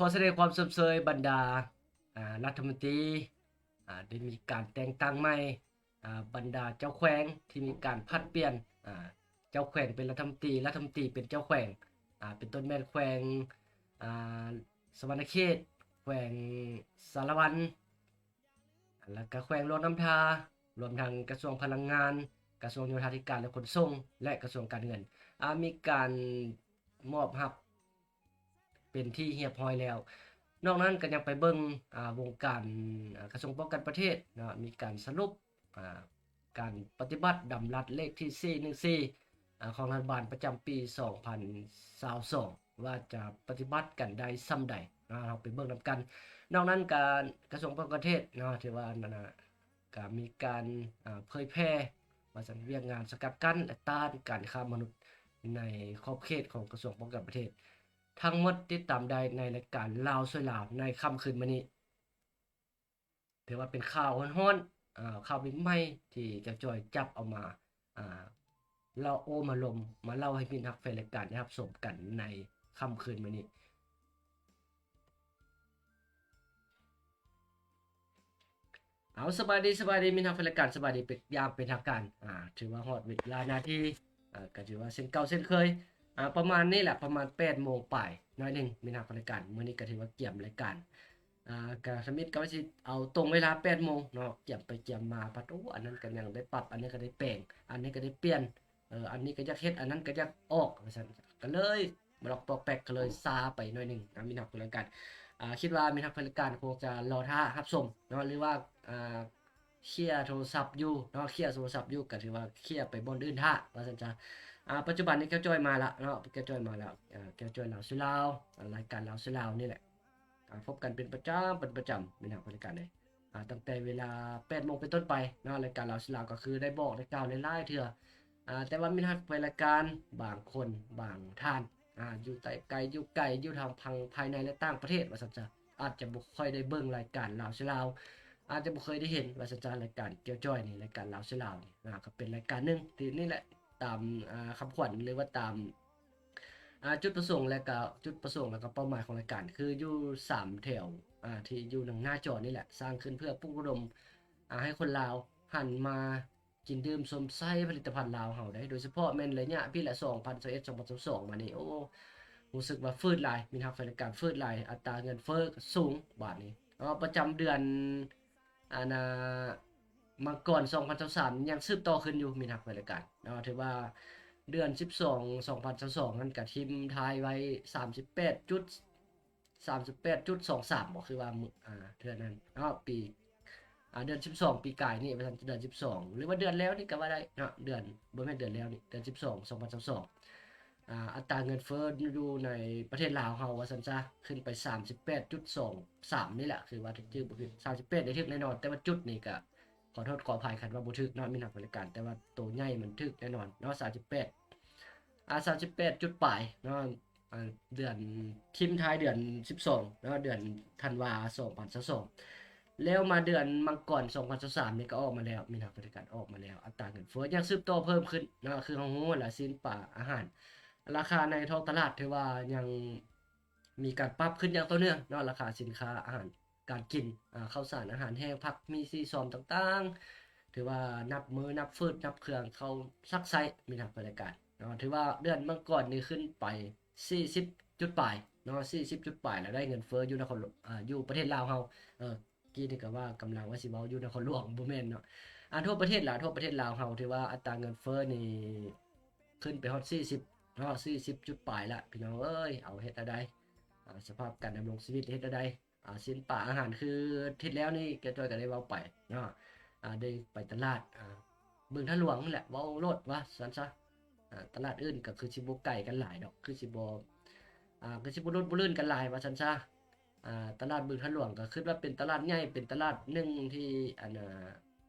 ຂໍສະແດງຄວາມຊົມເຊີຍບັນດາ ອາ ລັດຖະມົນຕີ ອາ ໄດ້ມີການແຕ່ງຕັ້ງໃໝ່ ອາ ບັນດາເຈົ້າແຂວງທີ່ມີການຜັດປ່ຽນ ອາ ເຈົ້າແຂວງເປັນລັດຖະມົນຕີ, ລັດຖະມົນຕີເປັນເຈົ້າແຂວງ ອາ ເປັນຕົ້ນແມ່ນແຂວງ ອາ ສະຫວັນນະເຂດ, ແຂວງສາລະວັນ ແລ້ວກະແຂວງຫຼວງນ້ຳທາ, ລວມທັງກະຊວງພະລັງງານ, ກະຊວງໂຍທາທິການ ແລະ ຂົນສົ່ງ ແລະ ກະຊວງການເງິນ ອາ ມີການມອບຮັບເປັນທີ່ຮຽບຮ້ອຍແລ້ວ. ນອກນັ້ນກະຍັງໄປເບິ່ງ ອາ ວົງການ ອາ ກະຊວງປ້ອງກັນປະເທດເນາະ, ມີການສະຫຼຸບ ອາ ການປະຕິບັດດຳລັດເລກທີສີ່ໜຶ່ງສີ່ ອາ ຂອງລັດຖະບານປະຈຳປີສອງພັນຊາວສອງ ວ່າຈະປະຕິບັດກັນໄດ້ສ່ຳໃດເນາະ, ເຮົາໄປເບິ່ງນຳກັນ. ນອກນັ້ນກະ ກະຊວງປ້ອງກັນປະເທດເນາະ ຖືວ່ານັ້ນນະ ກະມີການ ອາ ເຜີຍແຜ່ວ່າຊັ້ນ ວຽກງານສະກັດກັ້ນ ແລະ ຕ້ານການຄ້າມະນຸດໃນຂອບເຂດຂອງກະຊວງປ້ອງກັນປະເທດ. ທັງໝົດຕິດຕາມໄດ້ໃນລາຍການລາວຊ່ວຍລາວໃນຄ່ຳຄືນມື້ນີ້. ຖືວ່າເປັນຂ່າວຮ້ອນໆ ອາ ຂ່າວໃໝ່ໆ ທີ່ຈາຈ່ອຍຈັບເອົາມາ ອາ ເລົ່າໂອ້ມາລົມ ມາເລົ່າໃຫ້ມິດຮັກແຟນລາຍການໄດ້ຮັບຊົມກັນໃນຄ່ຳຄືນມື້ນີ້. ເອົາ ສະບາຍດີ ສະບາຍດີ ມິດຮັກແຟນລາຍການ, ສະບາຍດີເປັນຢ່າງເປັນທາງການ. ອາ ຖືວ່າຮອດເວລານາທີ ອາ ກະຖືວ່າເຊັ່ນເກົ່າເຊັ່ນເຄີຍ ອາ ປະມານນີ້ແຫຼະ ປະມານແປດໂມງປາຍໜ້ອຍໜຶ່ງ ມິດຮັກແຟນລາຍການ. ມື້ນີ້ກະຖືວ່າກຽມລາຍການ ອາ ກະທຳອິດກະວ່າຊິເອົາຕົງເວລາແປດໂມງເນາະ, ກຽມໄປກຽມມາພັດ ໂອ້ ອັນນັ້ນກະຍັງໄດ້ປັບ ອັນນີ້ກະໄດ້ແປງ ອັນນີ້ກະໄດ້ປ່ຽນ ເອີ ອັນນີ້ກະຢາກເຮັດ ອັນນັ້ນກະຢາກອອກ ວ່າຊັ້ນ ກະເລີຍມາລັອກປອກແປກ ກະເລີຍຊ້າໄປໜ້ອຍໜຶ່ງນະ ມິດຮັກແຟນລາຍການ. ອາ ຄິດວ່າມິດຮັກແຟນລາຍການຄົງຈະລໍຖ້າຮັບຊົມເນາະ ຫຼືວ່າ ອາ ເຄຍໂທລະສັບຢູ່ເນາະ, ເຄຍໂທລະສັບຢູ່ ກະຖືວ່າເຄຍໄປບ່ອນອື່ນຖ້າ ວ່າຊັ້ນຊະ. ອາ ປັດຈຸບັນນີ້ແກ້ວຈ້ອຍມາລະເນາະ, ແກ້ວຈ້ອຍມາລະ ອາ ແກ້ວຈ້ອຍລາວສູ່ລາວ ອາ ລາຍການລາວສູ່ລາວນີ້ແຫຼະ ອາ ພົບກັນເປັນປະຈຳ ເປັນປະຈຳ ມິດຮັກແຟນລາຍການເອີຍ. ອາ ຕັ້ງແຕ່ເວລາແປດໂມງເປັນຕົ້ນໄປເນາະ, ລາຍການລາວສູ່ລາວກະຄືໄດ້ບອກໄດ້ກ່າວຫຼາຍໆເທື່ອ ອາ ແຕ່ວ່າມິດຮັກແຟນລາຍການບາງຄົນບາງທ່ານ ອາ ຢູ່ໃກ້ ຢູ່ໄກ ຢູ່ທາງຝັ່ງພາຍໃນ ແລະ ຕ່າງປະເທດ ວ່າຊັ້ນຊະ ອາດຈະບໍ່ຄ່ອຍໄດ້ເບິ່ງລາຍການລາວສູ່ລາວ ອາດຈະບໍ່ເຄີຍໄດ້ເຫັນ ວ່າຊັ້ນຊະ ລາຍການແກ້ວຈ້ອຍນີ້ ລາຍການລາວສູ່ລາວນີ້ ອາ ກະເປັນລາຍການໜຶ່ງທີ່ນີ້ແຫຼະ ຕາມ ອາ ຄຳຂວັນ ຫຼືວ່າຕາມ ອາ ຈຸດປະສົງ ແລະກະ ຈຸດປະສົງ ແລະກະເປົ້າໝາຍຂອງລາຍການ ຄືຢູ່ສາມແຖວ ອາ ທີ່ຢູ່ໜ້າຈໍນີ້ແຫຼະ ສ້າງຂຶ້ນເພື່ອປຸກລະດົມ ອາ ໃຫ້ຄົນລາວຫັນມາກິນດື່ມຊົມໃຊ້ຜະລິດຕະພັນລາວເຮົາໄດ້ ໂດຍສະເພາະແມ່ນໄລຍະປີລະສອງພັນຊາວເອັດ ສອງພັນຊາວສອງມານີ້ ໂອ້ ຮູ້ສຶກວ່າຝືດຫຼາຍ ມິດຮັກແຟນລາຍການຝືດຫຼາຍ ອັດຕາເງິນເຟີ້ສູງບາດນີ້ເນາະ ປະຈຳເດືອນ ອັນ ອາ ມັງກອນສອງພັນຊາວສາມຍັງສືບຕໍ່ຂຶ້ນຢູ່ ມິດຮັກແຟນລາຍການເນາະ ຖືວ່າເດືອນສິບສອງ ສອງພັນຊາວສອງນັ້ນກະຖິ້ມທ້າຍໄວ້ສາມສິບແປດຈຸດ ສາມສິບແປດຈຸດສອງສາມ ບໍ່ ຄືວ່າ ອາ ເທື່ອນັ້ນເນາະ ປີ ອາ ເດືອນສິບສອງປີກາຍນີ້ ວ່າຊັ້ນ ເດືອນສິບສອງ ຫຼືວ່າເດືອນແລ້ວນີ້ກະວ່າໄດ້ເນາະ ເດືອນ ບໍ່ແມ່ນເດືອນແລ້ວນີ້ ເດືອນສິບສອງ ສອງພັນຊາວສອງ ອາ ອັດຕາເງິນເຟີ້ຢູ່ໃນປະເທດລາວເຮົາ ວ່າຊັ້ນຊະ ຂຶ້ນໄປສາມສິບແປດຈຸດສອງສາມນີ້ແຫຼະ ຄືວ່າຖືກບໍ່ຜິດ ສາມສິບແປດນີ້ຖືກແນ່ນອນ ແຕ່ວ່າຈຸດນີ້ກະຂໍໂທດຂໍອະໄພຄັນວ່າບໍ່ຖືກເນາະ ມິດຮັກແຟນລາຍການ ແຕ່ວ່າໂຕໃຫຍ່ມັນຖືກແນ່ນອນເນາະ ສາມສິບແປດ ອາ ສາມສິບແປດຈຸດປາຍເນາະ ອາ ເດືອນ ຖິ້ມທ້າຍເດືອນສິບສອງເນາະ ເດືອນທັນວາ ສອງພັນຊາວສອງ ແລ້ວມາເດືອນມັງກອນ ສອງພັນຊາວສາມນີ້ກະອອກມາແລ້ວ ມິດຮັກແຟນລາຍການ ອອກມາແລ້ວ ອັດຕາເງິນເຟີ້ຍັງສືບຕໍ່ເພີ່ມຂຶ້ນເນາະ ຄືເຮົາຮູ້ແຫຼະ ຊີ້ນ ປາ ອາຫານ ລາຄາໃນທ້ອງຕະຫຼາດຖືວ່າຍັງມີການປັບຂຶ້ນຢ່າງຕໍ່ເນື່ອງເນາະ ລາຄາສິນຄ້າອາຫານການກິນ ອາ ເຂົ້າສານ ອາຫານແຫ້ງ ຜັກ ໝີ່ ສີ່ຊອມຕ່າງໆ ຖືວ່ານັບມື້ນັບຟືດນັບເຄື່ອງເຂົ້າຊັກໃຊ້ ມິດຮັກແຟນລາຍການເນາະ ຖືວ່າເດືອນມັງກອນນີ້ຂຶ້ນໄປສີ່ສິບຈຸດປາຍເນາະ ສີ່ສິບຈຸດປາຍ ແລ້ວໄດ້ເງິນເຟີ້ຢູ່ນະຄອນ ອາ ຢູ່ປະເທດລາວເຮົາ ເອີ ກີ້ນີ້ກະວ່າກຳລັງວ່າຊິເວົ້າຢູ່ນະຄອນຫຼວງ ບໍ່ແມ່ນເນາະ ອາ ທົ່ວປະເທດລາວ ທົ່ວປະເທດລາວເຮົາຖືວ່າອັດຕາເງິນເຟີ້ນີ້ຂຶ້ນໄປຮອດສີ່ສິບເນາະ ສີ່ສິບຈຸດປາຍລະ ພີ່ນ້ອງເອີຍ ເອົາ ເຮັດແນວໃດ ອາ ສະພາບການດຳລົງຊີວິດເຮັດແນວໃດ ອາ ຊີ້ນປາອາຫານ ຄືທິດແລ້ວນີ້ແກ້ວຈ້ອຍກະໄດ້ເວົ້າໄປເນາະ ອາ ໄດ້ໄປຕະຫຼາດ ອາ ບຶງທາດຫຼວງຫັ້ນແຫຼະ ເວົ້າໂລດວ່າຊັ້ນຊະ ອາ ຕະຫຼາດອື່ນກະຄືຊິບໍ່ໄກກັນຫຼາຍດອກ ຄືຊິບໍ່ ອາ ຄືຊິບໍ່ຫຼຸດບໍ່ລື່ນກັນຫຼາຍວ່າຊັ້ນຊະ ອາ ຕະຫຼາດບຶງທາດຫຼວງກະຄິດວ່າເປັນຕະຫຼາດໃຫຍ່ ເປັນຕະຫຼາດໜຶ່ງທີ່ ອັນ ອາ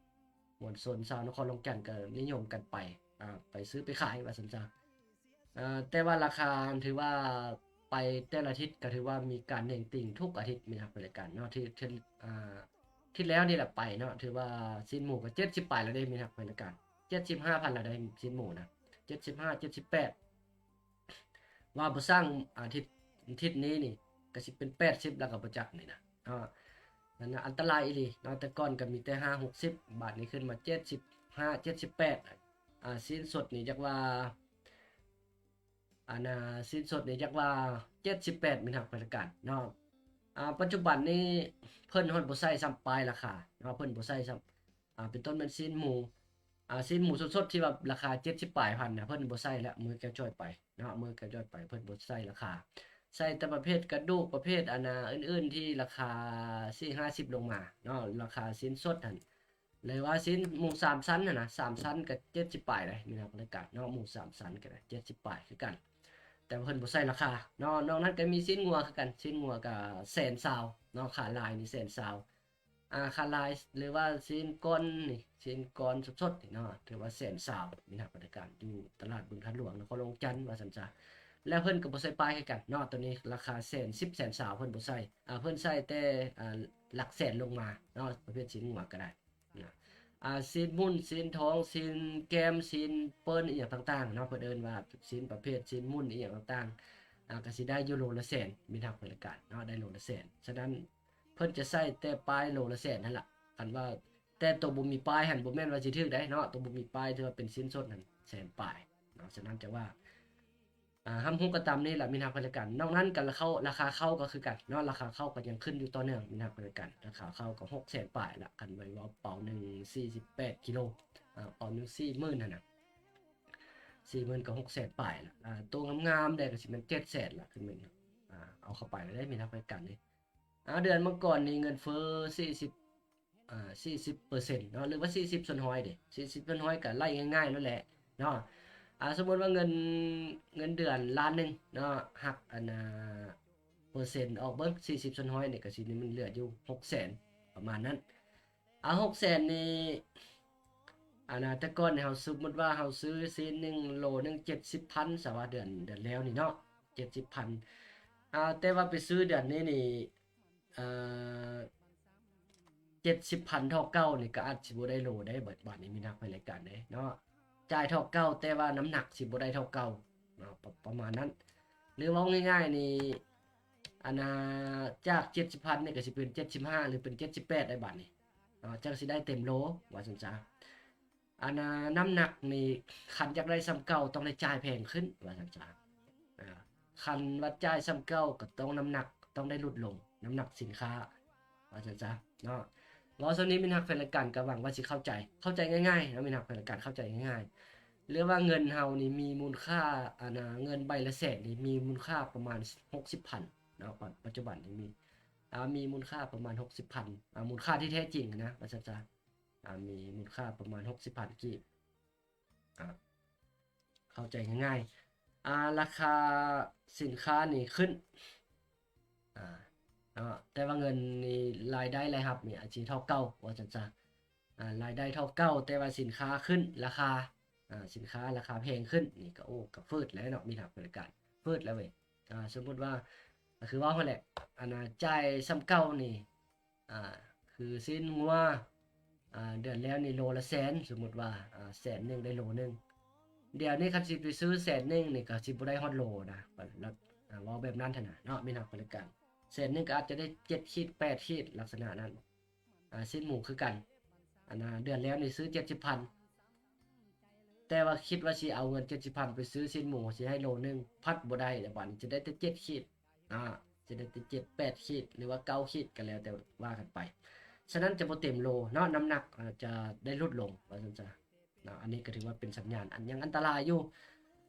ມວນຊົນຊາວນະຄອນຫຼວງຈັນກະນິຍົມກັນໄປ ອາ ໄປຊື້ໄປຂາຍວ່າຊັ້ນຊະ ເອີ ແຕ່ວ່າລາຄາຖືວ່າໄປແຕ່ລະທິດກະຖືວ່າມີການເໜັງຕີງທຸກອາທິດ ມີຮັບບໍລິການເນາະ ທີ່ ທີ່ ອາ ທິດແລ້ວນີ້ແຫຼະໄປເນາະ ຖືວ່າຊີ້ນໝູກະເຈັດສິບປາຍແລ້ວເດ້ ມີຮັບບໍລິການ ເຈັດສິບຫ້າພັນແລ້ວໄດ້ຊີ້ນໝູນະ ເຈັດສິບຫ້າ ເຈັດສິບແປດ ວ່າບໍ່ຊ່າງອາທິດ ທິດນີ້ນີ້ ກໍຊິເປັນແປດສິບແລ້ວກໍບໍ່ຈັກນີ້ນະເນາະ. ນັ້ນນະ ອັນຕະລາຍອີ່ຫຼີເນາະ. ແຕ່ກ່ອນກໍມີແຕ່ຫ້າຫົກສິບ ບາດນີ້ຂຶ້ນມາເຈັດສິບຫ້າ ເຈັດສິບແປດ. ອາ ຊີ້ນສົດນີ້ຢາກວ່າ ອັນນ່າ ຊີ້ນສົດນີ້ຢາກວ່າເຈັດສິບແປດ ມິດຮັກແຟນລາຍການເນາະ. ອາ ປັດຈຸບັນນີ້ເພິ່ນຮອດບໍ່ໃສ່ຊ້ຳປ້າຍລາຄາເນາະ ເພິ່ນບໍ່ໃສ່ຊ້ຳ ອາ ເປັນຕົ້ນແມ່ນຊີ້ນໝູ ອາ ຊີ້ນໝູສົດໆ ທີ່ວ່າລາຄາເຈັດສິບປາຍພັນນະ ເພິ່ນບໍ່ໃສ່ແລ້ວ ມື້ແກ້ວຈ້ອຍໄປເນາະ ມື້ແກ້ວຈ້ອຍໄປ ເພິ່ນບໍ່ໃສ່ລາຄາ ໃສ່ແຕ່ປະເພດກະດູກ ປະເພດອັນນ່າ ອື່ນໆ ທີ່ລາຄາສີ່ຫ້າສິບລົງມາເນາະ ລາຄາຊີ້ນສົດຫັ້ນ ຫຼືວ່າຊີ້ນໝູສາມຊັ້ນຫັ້ນນະ ສາມຊັ້ນກໍເຈັດສິບປາຍເດ້ ມີນະ ລາຍການເນາະ ໝູສາມຊັ້ນກໍໄດ້ເຈັດສິບປາຍຄືກັນ ແຕ່ວ່າເພິ່ນບໍ່ໃສ່ລາຄາເນາະ. ນອກນັ້ນກໍມີຊີ້ນງົວຄືກັນ ຊີ້ນງົວກໍແສນຊາວເນາະ ຂາລາຍນີ້ແສນຊາວ ອາ ຂາລາຍ ຫຼືວ່າຊີ້ນກ້ອນນີ້ ຊີ້ນກ້ອນສົດໆນີ້ເນາະ ຖືວ່າແສນຊາວ ມີນະ ລາຍການ ຢູ່ຕະຫຼາດບຶງທາດຫຼວງ ນະຄອນຫຼວງວຽງຈັນ ວ່າຊັ້ນຊະ. ແລ້ວເພິ່ນກໍບໍ່ໃສ່ປ້າຍຄືກັນເນາະ ໂຕນີ້ລາຄາແສນສິບ ແສນຊາວ ເພິ່ນບໍ່ໃສ່ ອາ ເພິ່ນໃສ່ແຕ່ ອາ ຫຼັກແສນລົງມາເນາະ ປະເພດຊີ້ນງົວກໍໄດ້ ນະ ອາ ຊີ້ນໝຸ່ນ ຊີ້ນທອງ ຊີ້ນແກ້ມ ຊີ້ນເປີ້ນ ອີ່ຫຍັງຕ່າງໆເນາະ ເພິ່ນເອີ້ນວ່າຊີ້ນປະເພດຊີ້ນໝຸ່ນ ອີ່ຫຍັງຕ່າງໆ ອາ ກໍຊິໄດ້ຢູ່ໂລລະແສນ ມີນະ ເພິ່ນລະການເນາະ ໄດ້ໂລລະແສນ. ສະນັ້ນເພິ່ນຈະໃສ່ແຕ່ປ້າຍໂລລະແສນຫັ້ນລະ ຄັນວ່າ ແຕ່ໂຕບໍ່ມີປ້າຍຫັ້ນ ບໍ່ແມ່ນວ່າຊິຖືກໄດ໋ເນາະ ໂຕບໍ່ມີປ້າຍ ຖືວ່າເປັນຊີ້ນສົດຫັ້ນແສນປາຍເນາະ. ສະນັ້ນຈະວ່າ ອາ ຮັບຮູ້ກັນຕາມນີ້ລະ ມິດຮັກແຟນລາຍການ. ນອກນັ້ນກໍລາຄາ ລາຄາເຂົ້າກໍຄືກັນເນາະ ລາຄາເຂົ້າກໍຍັງຂຶ້ນຢູ່ຕໍ່ເນື່ອງ ມິດຮັກແຟນລາຍການ. ລາຄາເຂົ້າກໍຫົກແສນປາຍລະ ຄັນໄວ້ເວົ້າເປົາໜຶ່ງສີ່ສິບແປດກິໂລ ອາ ເປົາໜຶ່ງສີ່ໝື່ນຫັ້ນນະ ສີ່ໝື່ນກໍຫົກແສນປາຍລະ. ອາ ໂຕງາມໆແດ່ກໍຊິແມ່ນເຈັດແສນລະ ຄືແມ່ນ ອາ ເອົາເຂົ້າໄປແລ້ວເດ້ ມິດຮັກແຟນລາຍການເດ້. ອາ ເດືອນມັງກອນນີ້ເງິນເຟີ້ສີ່ສິບ ອາ ສີ່ສິບເປີເຊັນເນາະ ຫຼືວ່າສີ່ສິບສ່ວນຮ້ອຍເດ້ ສີ່ສິບສ່ວນຮ້ອຍກໍໄລ່ງ່າຍໆນັ້ນແຫຼະເນາະ. ອາ ສົມມຸດວ່າເງິນ ເງິນເດືອນລ້ານໜຶ່ງເນາະ ຫັກ ອັນນ່າ ເປີເຊັນອອກເບິ່ງ ສີ່ສິບສ່ວນຮ້ອຍນີ້ ກໍຊິແມ່ນເຫຼືອຢູ່ຫົກແສນ ປະມານນັ້ນ. ອາ ຫົກແສນນີ້ ອັນນ່າ ແຕ່ກ່ອນນີ້ເຮົາ ສົມມຸດວ່າເຮົາຊື້ຊີ້ນໜຶ່ງ ໂລໜຶ່ງເຈັດສິບພັນ ສະວ່າເດືອນ ເດືອນແລ້ວນີ້ເນາະ ເຈັດສິບພັນ. ອາ ແຕ່ວ່າໄປຊື້ເດືອນນີ້ນີ້ ເອີ ເຈັດສິບພັນເທົ່າເກົ່ານີ້ກໍອາດຊິບໍ່ໄດ້ໂລໄດ້ ບາດ ບາດນີ້ມີນັກໄປລາຍການເດ້ເນາະ ຈ່າຍເທົ່າເກົ່າ ແຕ່ວ່ານ້ຳໜັກຊິບໍ່ໄດ້ເທົ່າເກົ່າເນາະ ປະ ປະມານນັ້ນ. ຫຼືເວົ້າງ່າຍໆນີ້ ອັນນ່າ ຈາກເຈັດສິບພັນນີ້ກໍຊິເປັນເຈັດສິບຫ້າ ຫຼືເປັນເຈັດສິບແປດໄດ້ບາດນີ້ເນາະ ຈັ່ງຊິໄດ້ເຕັມໂລ ວ່າຊັ້ນຊະ. ອັນນ່າ ນ້ຳໜັກນີ້ ຄັນຢາກໄດ້ສ່ຳເກົ່າຕ້ອງໄດ້ຈ່າຍແພງຂຶ້ນ ວ່າຊັ້ນຊະ. ອາ ຄັນວ່າຈ່າຍສ່ຳເກົ່າກໍຕ້ອງນ້ຳໜັກຕ້ອງໄດ້ຫຼຸດລົງ ນ້ຳໜັກສິນຄ້າ ວ່າຊັ້ນຊະເນາະ. ເວົ້າສ່ຳນີ້ມິດຮັກແຟນລາຍການກໍຫວັງວ່າຊິເຂົ້າໃຈ ເຂົ້າໃຈງ່າຍໆເນາະ ມິດຮັກແຟນລາຍການເຂົ້າໃຈງ່າຍໆ ຫຼືວ່າເງິນເຮົານີ້ມີມູນຄ່າ ອັນນ່າ ເງິນໃບລະແສນນີ້ມີມູນຄ່າປະມານຫົກສິບພັນເນາະ ປັດ ປັດຈຸບັນນີ້ມີ ອາ ມີມູນຄ່າປະມານຫົກສິບພັນ ອາ ມູນຄ່າທີ່ແທ້ຈິງນະ ວ່າຊັ້ນຊະ. ອາ ມີມູນຄ່າປະມານຫົກສິບພັນກີບ ອາ ເຂົ້າໃຈງ່າຍໆ ອາ ລາຄາສິນຄ້ານີ້ຂຶ້ນ ອາ ເນາະ ແຕ່ວ່າເງິນນີ້ ລາຍໄດ້ລາຍຮັບນີ້ອາດຊິເທົ່າເກົ່າ ວ່າຊັ້ນຊະ. ອາ ລາຍໄດ້ເທົ່າເກົ່າ ແຕ່ວ່າສິນຄ້າຂຶ້ນລາຄາ ອາ ສິນຄ້າລາຄາແພງຂຶ້ນ ນີ້ກໍ ໂອ້ ກໍຝືດແລ້ວເນາະ ມີຫຼັກບໍລິການຝືດແລ້ວເວີຍ. ອາ ສົມມຸດວ່າ ກໍຄືເວົ້າຫັ້ນແຫຼະ ອັນນ່າ ຈ່າຍສ່ຳເກົ່ານີ້ ອາ ຄືຊີ້ນງົວ ອາ ເດືອນແລ້ວນີ້ໂລລະແສນ ສົມມຸດວ່າ ອາ ແສນໜຶ່ງໄດ້ໂລໜຶ່ງ. ດຽວນີ້ຄັນຊິໄປຊື້ແສນໜຶ່ງນີ້ກໍຊິບໍ່ໄດ້ຮອດໂລນະ ແລ້ວ ອາ ເວົ້າແບບນັ້ນຫັ້ນນະເນາະ ມີນັກບໍລິການ ແສນໜຶ່ງກໍອາດຈະໄດ້ເຈັດຂີດ ແປດຂີດ ລັກສະນະນັ້ນ. ອາ ຊີ້ນໝູຄືກັນ ອັນນ່າ ເດືອນແລ້ວນີ້ຊື້ເຈັດສິບພັນ ແຕ່ວ່າຄິດວ່າຊິເອົາເງິນເຈັດສິບພັນໄປຊື້ຊີ້ນໝູ ຊິໃຫ້ໂລໜຶ່ງ ພັດບໍ່ໄດ້ ແລ້ວບາດນີ້ຈະໄດ້ແຕ່ເຈັດຂີດ ອາ ຈະໄດ້ແຕ່ເຈັດ ແປດຂີດ ຫຼືວ່າເກົ້າຂີດ ກໍແລ້ວແຕ່ວ່າກັນໄປ. ສະນັ້ນຈະບໍ່ເຕັມໂລເນາະ ນ້ຳໜັກ ອາ ຈະໄດ້ຫຼຸດລົງ ວ່າຊັ້ນຊະເນາະ. ອັນນີ້ກໍຖືວ່າເປັນສັນຍານອັນຍັງອັນຕະລາຍຢູ່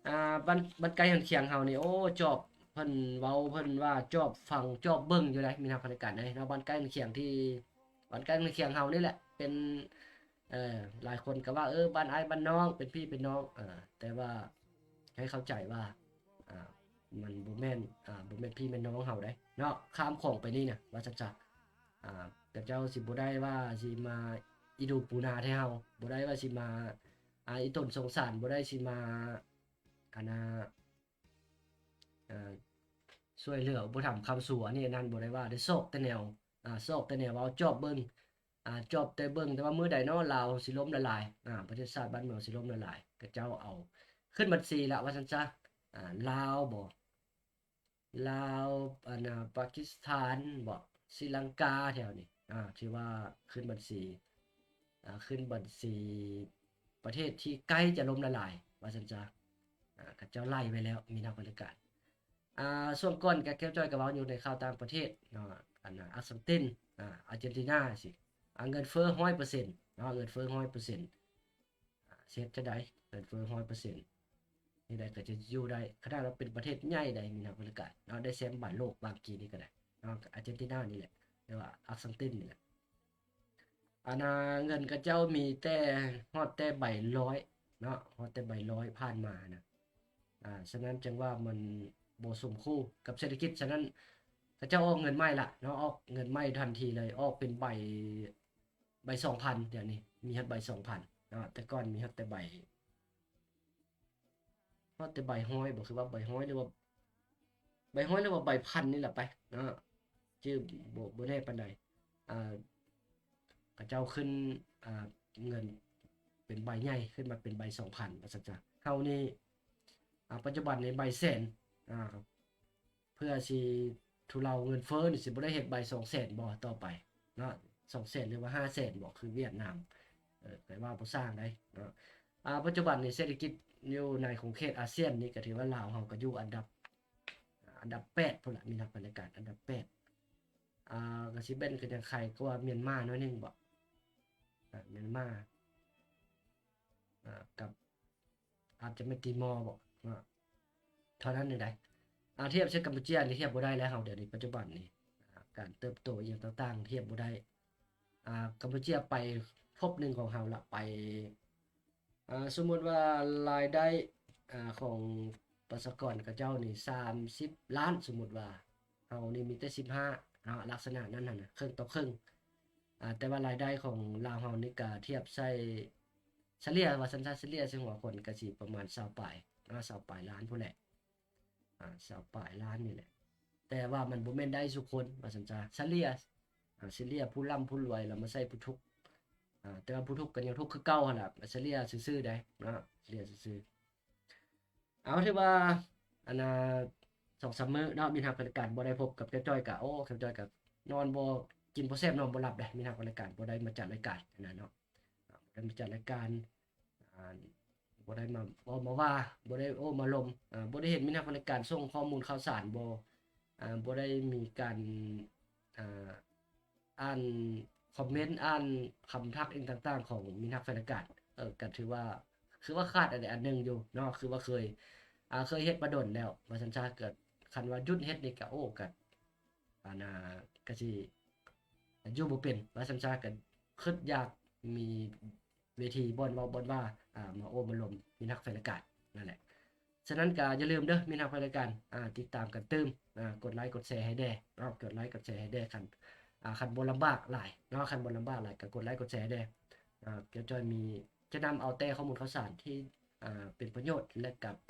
ອາ ບ້ານ ບ້ານໃກ້ເຮືອນຄຽງເຮົານີ້ ໂອ້ ຈອບ ເພິ່ນເວົ້າ ເພິ່ນວ່າຈອບຟັງ ຈອບເບິ່ງຢູ່ໃດ໋ ມີນັກບໍລິການໃດ໋ເນາະ ບ້ານໃກ້ເຮືອນຄຽງທີ່ ບ້ານໃກ້ເຮືອນຄຽງເຮົານີ້ແຫຼະ ເປັນ ເອີ ຫຼາຍຄົນກໍວ່າ ເອີ ບ້ານອ້າຍບ້ານນ້ອງ ເປັນພີ່ເປັນນ້ອງ ເອີ ແຕ່ວ່າໃຫ້ເຂົ້າໃຈວ່າ ອາ ມັນບໍ່ແມ່ນ ອາ ບໍ່ແມ່ນພີ່ແມ່ນນ້ອງເຮົາໃດ໋ເນາະ ຂ້າມຂອງໄປນີ້ນະ ວ່າຊັ້ນຊະ. ອາ ຂະເຈົ້າຊິບໍ່ໄດ້ວ່າຊິມາອີດູປູນາແທ້ເຮົາ ບໍ່ໄດ້ວ່າຊິມາ ອາ ອີຕົນສົງສານ ບໍ່ໄດ້ຊິມາ ອັນນ່າ ເອີ ຊ່ວຍເຫຼືອອຸປະຖຳຄ້ຳຊູ ອັນນີ້ອັນນັ້ນ ບໍ່ໄດ້ວ່າ ໄດ້ຊອກແຕ່ແນວ ອາ ຊອກແຕ່ແນວເວົ້າ ຈອບເບິ່ງ ອາ ຈອບແຕ່ເບິ່ງ ແຕ່ວ່າມື້ໃດເນາະ ລາວຊິລົ້ມລະລາຍ ອາ ປະເທດຊາດບ້ານເມືອງຊິລົ້ມລະລາຍ ຂະເຈົ້າເອົາຂຶ້ນບັນຊີລະ ວ່າຊັ້ນຊະ. ອາ ລາວບໍ ລາວ ອັນນ່າ ປາກິສຖານບໍ ສີລັງກາ ແຖວນີ້ ອ່າ ທີ່ວ່າຂຶ້ນບັນຊີ ອ່າ ຂຶ້ນບັນຊີປະເທດທີ່ໃກ້ຈະລົ້ມລະລາຍ ວ່າຊັ້ນຊະ. ອ່າ ເຂົາເຈົ້າໄລ່ໄວ້ແລ້ວ ມີນັກວິຊາການ. ອ່າ ຊ່ວງກ່ອນກະແກ້ວຈ້ອຍກະເວົ້າຢູ່ໃນຂ່າວຕ່າງປະເທດເນາະ ອັນນ່າ ອາກສັງຕິນ ອ່າ ອາເຈນຕິນາຊີ້ ອ່າ ເງິນເຟີ້ຮ້ອຍເປີເຊັນເນາະ ເງິນເຟີ້ຮ້ອຍເປີເຊັນ ອ່າ ຊິເຮັດຈັ່ງໃດ ເງິນເຟີ້ຮ້ອຍເປີເຊັນ ເຮັດໃດກະຈະຢູ່ໄດ້ ຂະໜາດວ່າເປັນປະເທດໃຫຍ່ໃດ ມີນັກວິຊາການເນາະ ໄດ້ແຊມບານໂລກວາງກີ້ນີ້ກະໄດ້ເນາະ ອາເຈນຕິນານີ້ແຫຼະ ຫຼືວ່າອາກສັງຕິນນີ້ແຫຼະ. ອັນນ່າ ເງິນເຂົາເຈົ້າມີແຕ່ ຮອດແຕ່ໃບຮ້ອຍເນາະ ຮອດແຕ່ໃບຮ້ອຍຜ່ານມານະ ອ່າ ສະນັ້ນຈຶ່ງວ່າມັນບໍ່ສົມຄູ່ກັບເສດຖະກິດ. ສະນັ້ນເຂົາເຈົ້າອອກເງິນໃໝ່ລະເນາະ ອອກເງິນໃໝ່ທັນທີເລີຍ ອອກເປັນໃບ ໃບສອງພັນ ດຽວນີ້ມີຮອດໃບສອງພັນເນາະ ແຕ່ກ່ອນມີຮອດແຕ່ໃບ ຮອດແຕ່ໃບຮ້ອຍບໍ ຄືວ່າໃບຮ້ອຍ ຫຼືວ່າໃບຮ້ອຍ ຫຼືວ່າໃບພັນນີ້ແຫຼະໄປເນາະ ຈື່ບໍ່ ບໍ່ແນ່ປານໃດ. ອ່າ ເຂົາເຈົ້າຂຶ້ນ ອ່າ ເງິນເປັນໃບໃຫຍ່ ຂຶ້ນມາເປັນໃບສອງພັນ ວ່າຊັ້ນຊະ. ເຮົານີ້ ອ່າ ປັດຈຸບັນນີ້ໃບແສນ ອ່າ ເພື່ອຊິທຸເລົາເງິນເຟີ້ນີ້ ຊິບໍ່ໄດ້ເຮັດໃບສອງແສນບໍ່ຕໍ່ໄປເນາະ ສອງແສນ ຫຼືວ່າຫ້າແສນບໍ່ ຄືຫວຽດນາມ ເອີ ຂ້ອຍເວົ້າບໍ່ຊ່າງໃດເນາະ. ອ່າ ປັດຈຸບັນນີ້ເສດຖະກິດຢູ່ໃນຂົງເຂດອາຊຽນນີ້ ກະຖືວ່າລາວເຮົາກະຢູ່ອັນດັບ ອັນດັບແປດພຸ້ນລະ ມີນັກວິຊາການ ອັນດັບແປດ ອ່າ ກະຊິເປັນຄືຈັ່ງໄຄກວ່າມຽນມາໜ້ອຍໜຶ່ງບໍ ອ່າ ມຽນມາ ອ່າ ກັບ ອາດຈະແມ່ນຕີມໍບໍເນາະ ເທົ່ານັ້ນໜຶ່ງໃດ. ອ່າ ທຽບໃສ່ກຳປູເຈຍນີ້ທຽບບໍ່ໄດ້ແລ້ວເຮົາ ດຽວນີ້ປັດຈຸບັນນີ້ ອ່າ ການເຕີບໂຕອີ່ຫຍັງຕ່າງໆທຽບບໍ່ໄດ້. ອ່າ ກຳປູເຈຍໄປພົບໜຶ່ງຂອງເຮົາລະ ໄປ ອ່າ ສົມມຸດວ່າລາຍໄດ້ ອ່າ ຂອງປະຊາກອນເຂົາເຈົ້ານີ້ສາມສິບລ້ານ ສົມມຸດວ່າ ເຮົານີ້ມີແຕ່ສິບຫ້າເນາະ ລັກສະນະນັ້ນຫັ້ນນະ ເຄິ່ງຕໍ່ເຄິ່ງ. ອ່າ ແຕ່ວ່າລາຍໄດ້ຂອງລາວເຮົານີ້ກະທຽບໃສ່ ສະເລ່ຍວ່າຊັ້ນຊະ ສະເລ່ຍໃສ່ຫົວຄົນກະຊິປະມານຊາວປາຍ ອ່າ ຊາວປາຍລ້ານພຸ້ນແຫຼະ ອ່າ ຊາວປາຍລ້ານນີ້ແຫຼະ. ແຕ່ວ່າມັນບໍ່ແມ່ນໄດ້ສູ່ຄົນວ່າຊັ້ນຊະ ສະເລ່ຍ ອ່າ ສະເລ່ຍຜູ້ລ່ຳຜູ້ລວຍລະມາໃສ່ຜູ້ທຸກ ອ່າ ແຕ່ວ່າຜູ້ທຸກກະຍັງທຸກຄືເກົ່າຫັ້ນລະ ສະເລ່ຍຊື່ໆໃດເນາະ ສະເລ່ຍຊື່ໆ. ເອົາ ຖືວ່າ ອັນນ່າ ສອງສາມມື້ເນາະ ມີນັກວິຊາການບໍ່ໄດ້ພົບກັບແກ້ວຈ້ອຍກະ ໂອ້ ແກ້ວຈ້ອຍກະນອນບໍ່ ກິນບໍ່ແຊບນອນບໍ່ຫຼັບເດ້ ມີນັກວິຊາການບໍ່ໄດ້ມາຈັດລາຍການຫັ້ນນະເນາະ ບໍ່ໄດ້ມາຈັດລາຍການ ອ່າ ບໍ່ໄດ້ມາເວົ້າມາວ່າ ບໍ່ໄດ້ໂອ້ມາລົມ ອ່າ ບໍ່ໄດ້ເຫັນມີນັກວິຊາການສົ່ງຂໍ້ມູນຂ່າວສານບໍ່ ອ່າ ບໍ່ໄດ້ມີການ ອ່າ ອ່ານຄອມເມັນ ອ່ານຄຳທັກອີ່ຫຍັງຕ່າງໆຂອງມີນັກວິຊາການ ເອີ ກະຖືວ່າ ຄືວ່າຂາດອັນໃດອັນໜຶ່ງຢູ່ເນາະ ຄືວ່າເຄີຍ ອ່າ ເຄີຍເຮັດມາດົນແລ້ວວ່າຊັ້ນຊະ ກະ ຄັນວ່າຢຸດເຮັດນີ້ກະ ໂອ້ ກະ ອັນນ່າ ກະຊິຢູ່ບໍ່ເປັນວ່າຊັ້ນຊະ ກະຄຶດຢາກມີເວທີບ່ອນເວົ້າບ່ອນວ່າ ອ່າ ມາໂອ້ມາລົມມີນັກວິຊາການນັ້ນແຫຼະ. ສະນັ້ນກະຢ່າລືມເດີ ມີນັກວິຊາການ ອ່າ ຕິດຕາມກັນຕື່ມ ອ່າ ກົດໄລກົດແຊໃຫ້ແດ່ເນາະ ກົດໄລກົດແຊໃຫ້ແດ່ ຄັນ ອ່າ ຄັນບໍ່ລຳບາກຫຼາຍເນາະ ຄັນບໍ່ລຳບາກຫຼາຍກະກົດໄລກົດແຊແດ່. ອ່າ ແກ້ວຈ້ອຍມີ ຈະນຳເອົາແຕ່ຂໍ້ມູນຂ່າວສານທີ່ ອ່າ ເປັນປະໂຫຍດ ແລະກະເປັ